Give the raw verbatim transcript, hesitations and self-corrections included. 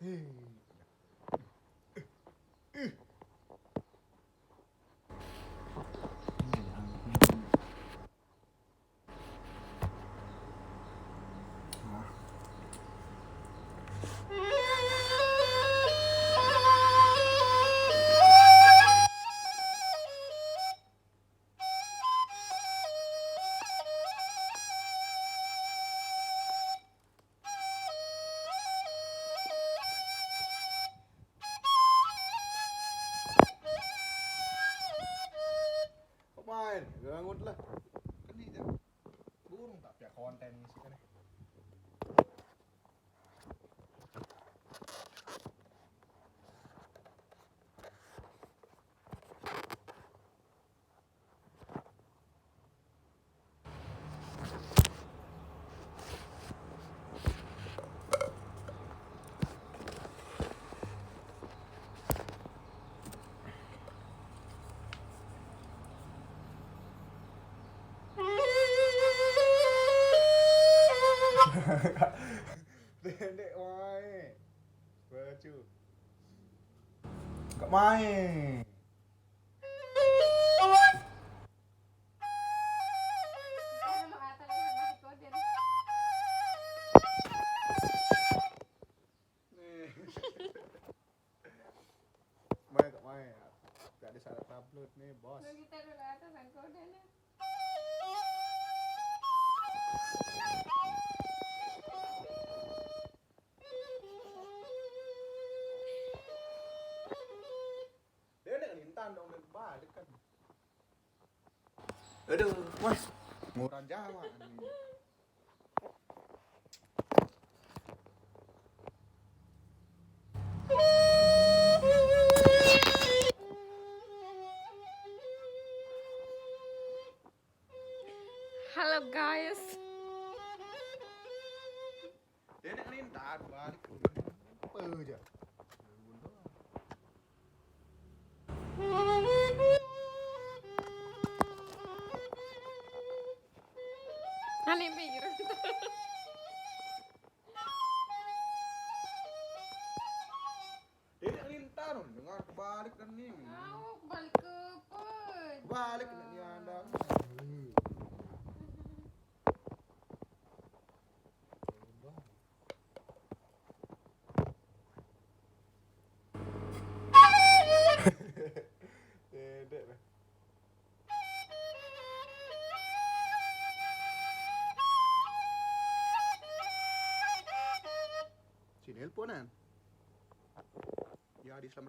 Kok main? Bangun lah. Kan ini jam. Burung tak pihak konten sih kan. Pendek wae. Baju. Enggak main. Nih. Main tak main. Gak ada syarat upload nih, bos. Lu kita dulu atas angkodan ya. Dia nak ngelintang dong, dia balik kan. Aduh, wah, murah Jawa nih. Halo guys. Dia nak ngelintang balik. Apa aja? Ani pikir. Dia nak ngelintang, dengar kebalik kan nih. Mau kebalik ke apa? Balik nak dia anda. Dedek lah. Si nelponan. Ya, di selamat